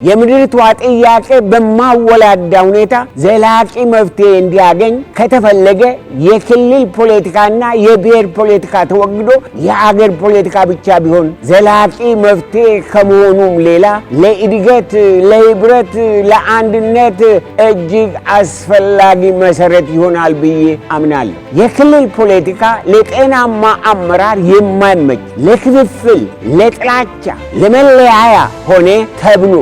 የምድሪቷ ጥያቄ በማወላዳ ሁኔታ ዘላቂ መፍትሄ እንዲያገኝ ከተፈለገ የክልል ፖለቲካና የብሔር ፖለቲካ ተወግዶ የአገር ፖለቲካ ብቻ ቢሆን ዘላቂ መፍትሄ ከመሆኑም ሌላ ለእድገት፣ ለህብረት፣ ለአንድነት እጅግ አስፈላጊ መሰረት ይሆናል ብዬ አምናለሁ። የክልል ፖለቲካ ለጤናማ አመራር የማይመች፣ ለክፍፍል፣ ለጥላቻ፣ ለመለያያ ሆነ ተብሎ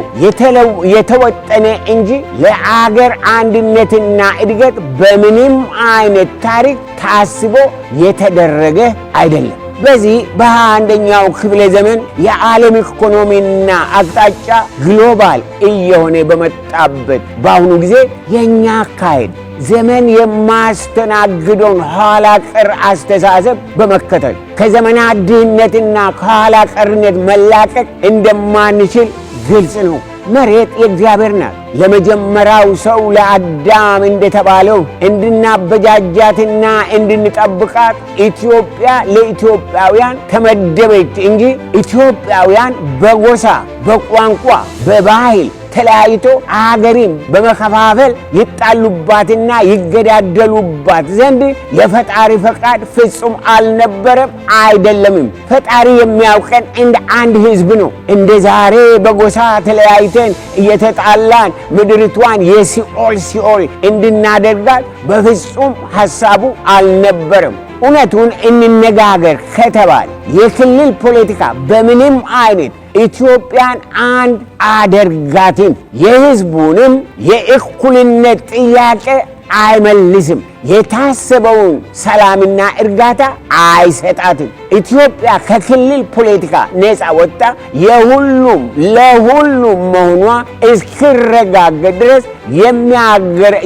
የተወጠነ እንጂ ለአገር አንድነትና እድገት በምንም አይነት ታሪክ ታስቦ የተደረገ አይደለም። በዚህ በ21ኛው ክፍለ ዘመን የዓለም ኢኮኖሚና አቅጣጫ ግሎባል እየሆነ በመጣበት በአሁኑ ጊዜ የእኛ አካሄድ ዘመን የማያስተናግደውን ኋላ ቀር አስተሳሰብ በመከተል ከዘመናት ድህነትና ከኋላ ቀርነት መላቀቅ እንደማንችል ግልጽ ነው። መሬት የእግዚአብሔር ናት። ለመጀመሪያው ሰው ለአዳም እንደተባለው እንድናበጃጃትና እንድንጠብቃት ኢትዮጵያ ለኢትዮጵያውያን ተመደበች እንጂ ኢትዮጵያውያን በጎሳ፣ በቋንቋ፣ በባህል ተለያይቶ አገሪን በመከፋፈል ይጣሉባትና ይገዳደሉባት ዘንድ የፈጣሪ ፈቃድ ፍጹም አልነበረም፣ አይደለምም። ፈጣሪ የሚያውቀን እንደ አንድ ሕዝብ ነው። እንደ ዛሬ በጎሳ ተለያይተን እየተጣላን ምድሪቷን የሲኦል ሲኦል እንድናደርጋት በፍጹም ሐሳቡ አልነበረም። እውነቱን እንነጋገር ከተባለ የክልል ፖለቲካ በምንም አይነት ኢትዮጵያን አንድ አደርጋትም፣ የሕዝቡንም የእኩልነት ጥያቄ አይመልስም፣ የታሰበውን ሰላምና እርጋታ አይሰጣትም። ኢትዮጵያ ከክልል ፖለቲካ ነፃ ወጥታ የሁሉም ለሁሉም መሆኗ እስኪረጋገጥ ድረስ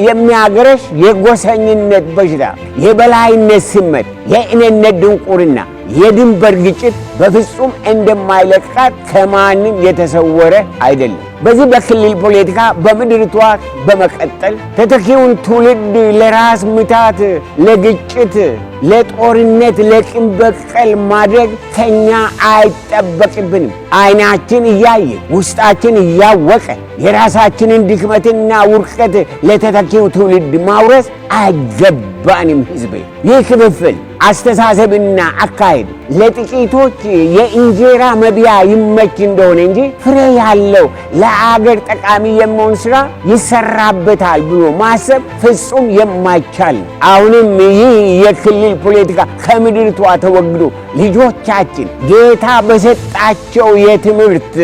የሚያገረሽ የጎሰኝነት በሽታ፣ የበላይነት ስሜት፣ የእኔነት ድንቁርና፣ የድንበር ግጭት በፍጹም እንደማይለቃት ከማንም የተሰወረ አይደለም። በዚህ በክልል ፖለቲካ በምድሪቷ በመቀጠል ተተኪውን ትውልድ ለራስ ምታት፣ ለግጭት፣ ለጦርነት፣ ለቂም በቀል ማድረግ ከኛ አይጠበቅብንም። ዓይናችን እያየ ውስጣችን እያወቀ የራሳችንን ድክመትና ውድቀት ለተተኪው ትውልድ ማውረስ አይገባንም። ሕዝቤ፣ ይህ ክፍፍል አስተሳሰብና አካሄድ ለጥቂቶች የእንጀራ መብያ ይመች እንደሆነ እንጂ ፍሬ ያለው ለአገር ጠቃሚ የሚሆን ስራ ይሰራበታል ብሎ ማሰብ ፍጹም የማይቻል ነው። አሁንም ይህ የክልል ፖለቲካ ከምድሪቷ ተወግዶ ልጆቻችን ጌታ በሰጣቸው የትምህርት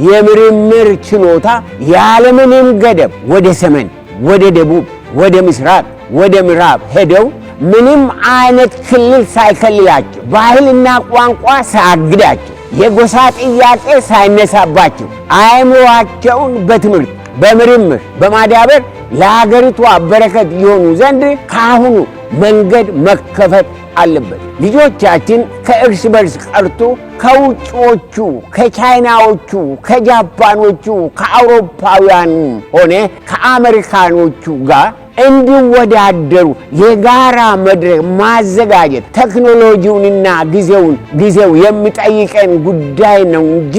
የምርምር ችሎታ ያለምንም ገደብ ወደ ሰሜን፣ ወደ ደቡብ፣ ወደ ምስራቅ፣ ወደ ምዕራብ ሄደው ምንም አይነት ክልል ሳይከልላቸው፣ ባህልና ቋንቋ ሳያግዳቸው፣ የጎሳ ጥያቄ ሳይነሳባቸው አእምሯቸውን በትምህርት በምርምር በማዳበር ለሀገሪቷ በረከት የሆኑ ዘንድ ከአሁኑ መንገድ መከፈት አለበት። ልጆቻችን ከእርስ በርስ ቀርቶ ከውጭዎቹ፣ ከቻይናዎቹ፣ ከጃፓኖቹ፣ ከአውሮፓውያን ሆነ ከአሜሪካኖቹ ጋር እንዲወዳደሩ የጋራ መድረክ ማዘጋጀት ቴክኖሎጂውንና ጊዜውን ጊዜው የሚጠይቀን ጉዳይ ነው እንጂ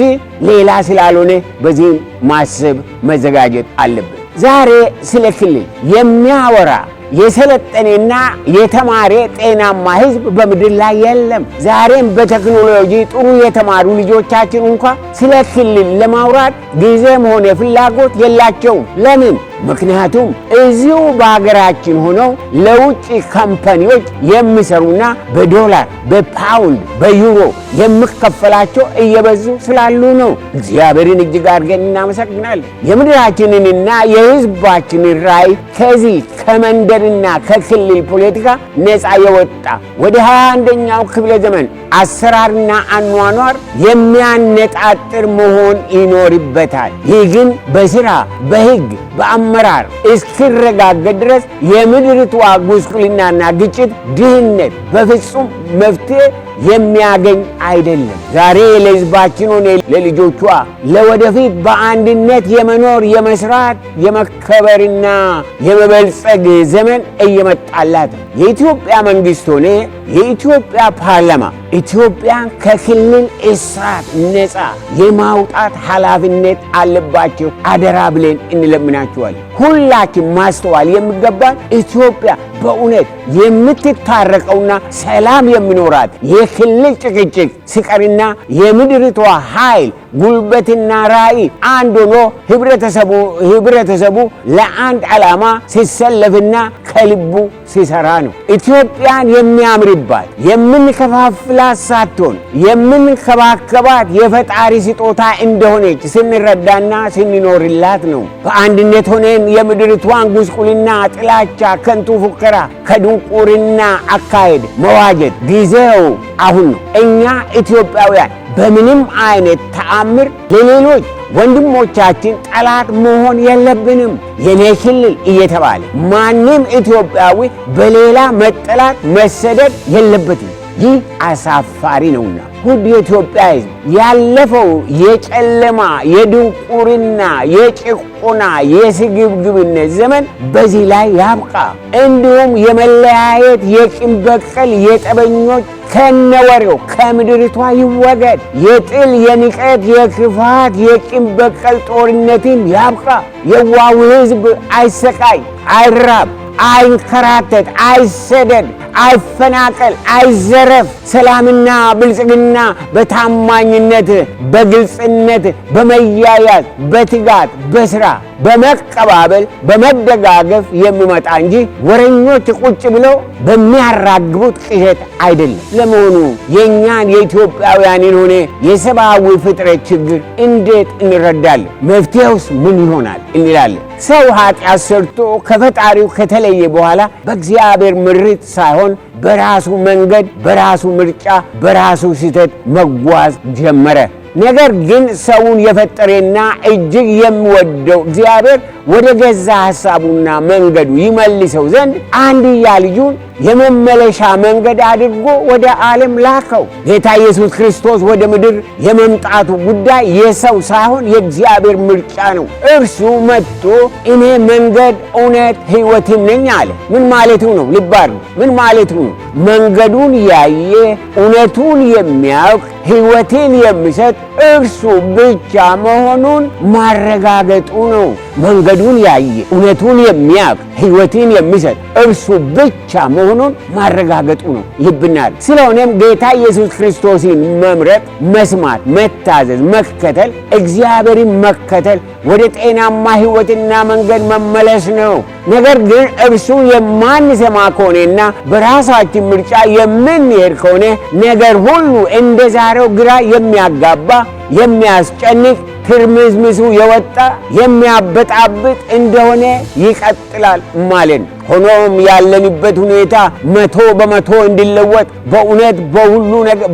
ሌላ ስላልሆነ በዚህም ማሰብ መዘጋጀት አለብን። ዛሬ ስለ ክልል የሚያወራ የሰለጠነና የተማረ ጤናማ ሕዝብ በምድር ላይ የለም። ዛሬም በቴክኖሎጂ ጥሩ የተማሩ ልጆቻችን እንኳ ስለ ክልል ለማውራት ጊዜም ሆነ ፍላጎት የላቸውም። ለምን? ምክንያቱም እዚሁ በሀገራችን ሆነው ለውጭ company ዎች የሚሰሩና በዶላር፣ በፓውንድ፣ በዩሮ የሚከፈላቸው እየበዙ ስላሉ ነው። እግዚአብሔርን እጅግ አድርገን እናመሰግናለን። የምድራችንንና የሕዝባችንን ራዕይ ከዚህ ከመንደርና ከክልል ፖለቲካ ነፃ የወጣ ወደ 21ኛው ክፍለ ዘመን አሰራርና አኗኗር የሚያነጣጥር መሆን ይኖርበታል። ይህ ግን በስራ፣ በሕግ፣ በአመራር እስኪረጋገጥ ድረስ የምድሪቷ ጉስቁልናና ግጭት፣ ድህነት በፍጹም መፍትሄ የሚያገኝ አይደለም። ዛሬ ለሕዝባችን ሆነ ለልጆቿ ለወደፊት በአንድነት የመኖር፣ የመስራት፣ የመከበርና የመበልጸግ ዘመን እየመጣላት ነው። የኢትዮጵያ መንግስት ሆነ የኢትዮጵያ ፓርላማ ኢትዮጵያን ከክልል እስራት ነፃ የማውጣት ኃላፊነት አለባቸው። አደራ ብለን እንለምናቸዋለን። ሁላችን ማስተዋል የሚገባን ኢትዮጵያ በእውነት የምትታረቀውና ሰላም የሚኖራት የክልል ጭቅጭቅ ሲቀርና የምድሪቷ ኃይል፣ ጉልበትና ራዕይ አንድ ሆኖ ህብረተሰቡ ለአንድ ዓላማ ሲሰለፍና ከልቡ ሲሰራ ነው። ኢትዮጵያን የሚያምርባት የምንከፋፍላት ሳትሆን የምንከባከባት የፈጣሪ ስጦታ እንደሆነች ስንረዳና ስንኖርላት ነው። በአንድነት ሆነን የምድሪቷን ጉስቁልና፣ ጥላቻ፣ ከንቱ ፉከራ ከድንቁርና አካሄድ መዋጀት ጊዜው አሁን ነው። እኛ ኢትዮጵያውያን በምንም አይነት ተአምር ለሌሎች ወንድሞቻችን ጠላት መሆን የለብንም። የኔ ክልል እየተባለ ማንም ኢትዮጵያዊ በሌላ መጠላት መሰደድ የለበትም። ይህ አሳፋሪ ነውና ውድ የኢትዮጵያ ሕዝብ፣ ያለፈው የጨለማ፣ የድንቁርና፣ የጭቆና፣ የስግብግብነት ዘመን በዚህ ላይ ያብቃ። እንዲሁም የመለያየት፣ የቂም በቀል፣ የጠበኞች ከነወሬው ከምድሪቷ ይወገድ። የጥል፣ የንቀት፣ የክፋት፣ የቂም በቀል ጦርነትም ያብቃ። የዋሁ ሕዝብ አይሰቃይ፣ አይራብ፣ አይንከራተት፣ አይሰደድ፣ አይፈናቀል፣ አይዘረፍ። ሰላምና ብልጽግና በታማኝነት፣ በግልጽነት፣ በመያያዝ፣ በትጋት፣ በስራ፣ በመቀባበል፣ በመደጋገፍ የሚመጣ እንጂ ወረኞች ቁጭ ብለው በሚያራግቡት ቅዠት አይደለም። ለመሆኑ የእኛን የኢትዮጵያውያንን ሆነ የሰብአዊ ፍጥረት ችግር እንዴት እንረዳለን? መፍትሄውስ ምን ይሆናል እንላለን። ሰው ኃጢአት ሰርቶ ከፈጣሪው ከተለየ በኋላ በእግዚአብሔር ምሪት ሳይሆን በራሱ መንገድ፣ በራሱ ምርጫ፣ በራሱ ስህተት መጓዝ ጀመረ። ነገር ግን ሰውን የፈጠረና እጅግ የሚወደው እግዚአብሔር ወደ ገዛ ሐሳቡና መንገዱ ይመልሰው ዘንድ አንድያ ልጁን የመመለሻ መንገድ አድርጎ ወደ ዓለም ላከው። ጌታ ኢየሱስ ክርስቶስ ወደ ምድር የመምጣቱ ጉዳይ የሰው ሳይሆን የእግዚአብሔር ምርጫ ነው። እርሱ መጥቶ እኔ መንገድ፣ እውነት፣ ሕይወትም ነኝ አለ። ምን ማለቱ ነው? ልብ አድርጉ። ምን ማለቱ ነው? መንገዱን ያየ፣ እውነቱን የሚያውቅ፣ ሕይወትን የሚሰጥ እርሱ ብቻ መሆኑን ማረጋገጡ ነው። መንገዱን ያየ፣ እውነቱን የሚያውቅ፣ ሕይወትን የሚሰጥ እርሱ ብቻ መሆኑን ማረጋገጡ ነው። ልብናል። ስለሆነም ጌታ ኢየሱስ ክርስቶስን መምረጥ፣ መስማት፣ መታዘዝ፣ መከተል፣ እግዚአብሔርን መከተል ወደ ጤናማ ሕይወትና መንገድ መመለስ ነው። ነገር ግን እርሱ የማንሰማ ከሆነና በራሳችን ምርጫ የምንሄድ ከሆነ ነገር ሁሉ እንደ ዛሬው ግራ የሚያጋባ፣ የሚያስጨንቅ፣ ትርምስምሱ የወጣ፣ የሚያበጣብጥ እንደሆነ ይቀጥላል ማለት ነው። ሆኖም ያለንበት ሁኔታ 100% እንዲለወጥ በእውነት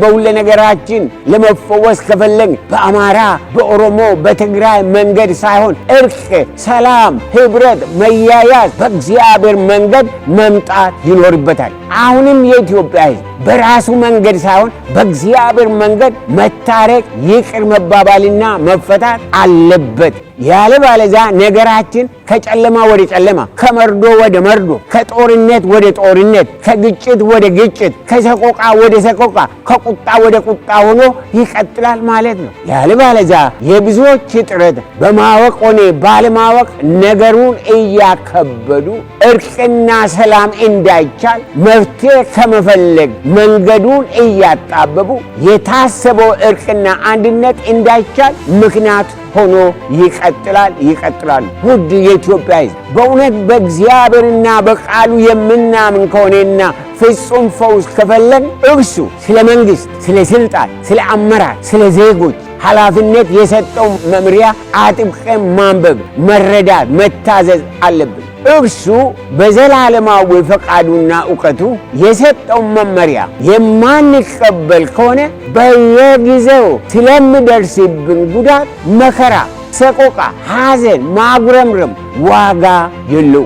በሁለ ነገራችን ለመፈወስ ከፈለግን በአማራ፣ በኦሮሞ፣ በትግራይ መንገድ ሳይሆን እርቅ፣ ሰላም፣ ህብረት፣ መያያዝ በእግዚአብሔር መንገድ መምጣት ይኖርበታል። አሁንም የኢትዮጵያ ሕዝብ በራሱ መንገድ ሳይሆን በእግዚአብሔር መንገድ መታረቅ፣ ይቅር መባባልና መፈታት አለበት። ያለ ባለዛ ነገራችን ከጨለማ ወደ ጨለማ፣ ከመርዶ ወደ መርዶ፣ ከጦርነት ወደ ጦርነት፣ ከግጭት ወደ ግጭት፣ ከሰቆቃ ወደ ሰቆቃ፣ ከቁጣ ወደ ቁጣ ሆኖ ይቀጥላል ማለት ነው። ያለ ባለዛ የብዙዎች ጥረት በማወቅ ሆነ ባለማወቅ ነገሩን እያከበዱ እርቅና ሰላም እንዳይቻል መፍትሄ ከመፈለግ መንገዱን እያጣበቡ የታሰበው እርቅና አንድነት እንዳይቻል ምክንያት ሆኖ ይቀጥላል ይቀጥላል። ውድ የኢትዮጵያ ሕዝብ፣ በእውነት በእግዚአብሔርና በቃሉ የምናምን ከሆነና ፍጹም ፈውስ ከፈለግን እርሱ ስለ መንግሥት፣ ስለ ስልጣን፣ ስለ አመራር፣ ስለ ዜጎች ኃላፊነት የሰጠው መምሪያ አጥብቀን ማንበብ፣ መረዳት፣ መታዘዝ አለብን። እርሱ በዘላለማዊ ፈቃዱና እውቀቱ የሰጠው መመሪያ የማንቀበል ከሆነ በየጊዜው ስለሚደርስብን ጉዳት፣ መከራ፣ ሰቆቃ፣ ሐዘን፣ ማጉረምረም ዋጋ የለውም።